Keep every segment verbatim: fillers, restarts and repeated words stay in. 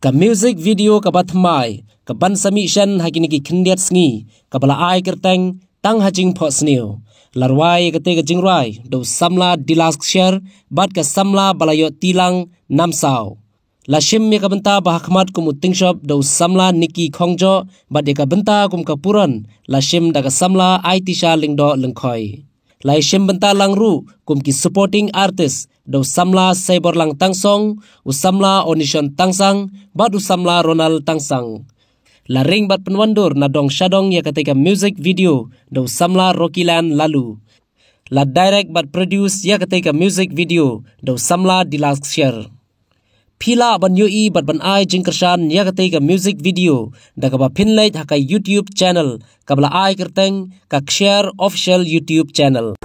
Ka music video kaba thymmai, kaban sa mih shen ha kine ki khyndiat sngi, kaba la ai kyrteng Tang ha Jingphohsniew, la rwai ïa katei ka jingrwai da u samla Dilas Kshiar bad ka samla ba la ïoh tilang Namsaw. La shim ïa ka bynta ba ha khmat kum u tyngshop da u samla Nicky Khongjoh bad ïa ka bynta kum ka puron la shim da ka samla Aitisha Lyngdoh Lyngkhoi. La ïa shim bynta lang ruh kum ki supporting artist da u samla Seiborlang Tangsong, u samla Onishon Tangsang bad u samla Ronald Tangsang. La ring bad pynwandur na dong sha dong ïa katei ka music video da u samla Rockyland Lalu. La direct bad produce ïa katei ka music video da u samla Dilas Kshiar. Phi lah ban ïohi bad ban ai jingkyrshan ïa katei ka music video da kaba phin leit ha ka YouTube channel kaba la ai kyrteng ka Kshiar Official YouTube Channel.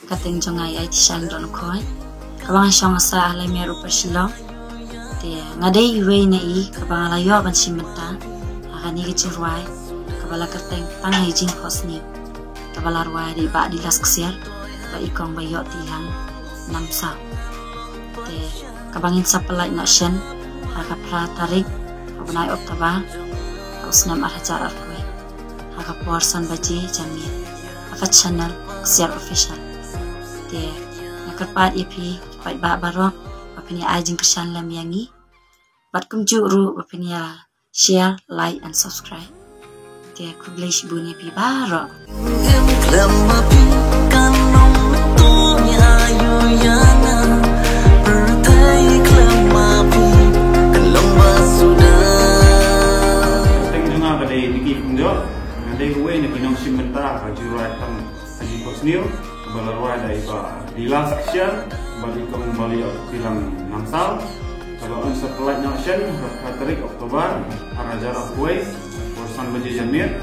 Ka kyrteng jong nga i Aitisha Lyngdoh Lyngkhoi. Kaba nga shong ha Saiñraynïar, Upper Shillong. Te nga dei iwei na i kaba nga la ïoh ban shim bynta ha kane ka jingrwai kaba la kyrteng Tang ha Jingphohsniew, kaba la rwai da i Bah Dilas Ksiar bad i kong ba ïoh tilang Namsaw. Te kaba ngin sa pynlait noh shen ha ka phra tarik ha u bnai October ha u snem ar hajar arphew wei, ha ka por san baje janmiet, ha ka channel Ksiar Official. Te nga kyrpad ïa phi ki paidbah baroh ba phin ïa ai jingkyrshan lem ïa ngi, bad kumjuh ruh ba phin ïa share, like and subscribe. Te khublei shibun ïa phi baroh. Em klem ma phi kan ong to ni ayu yana. Pyrthei klem ma phi kan long ba suda. Kyrteng jong nga ka dei Nicky Khongjoh. Nga dei uwei na ki nongshim bynta ka jingrwai Tang ha Jingphohsniew, kaba la rwai da i Bah Dilas Ksiar bad i kong ba la ïoh tilang Namsaw. Kaba yn sa pynlait noh shen ha ka phra tarik October ar hajar arphew wei, por san baje janmiet.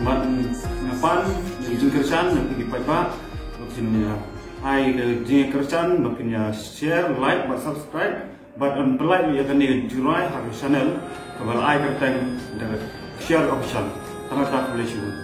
Bad nga pan ïa ka jingkyrshan na phi ki paidbah ba phin ïa ai ka jingkyrshan, ba phin ïa share, like bad subscribe. Bad yn pynlait ïa kane ka jingrwai ha ka channel kaba la ai kyrteng da ka Ksiar Official. Tang kata, khublei shibun.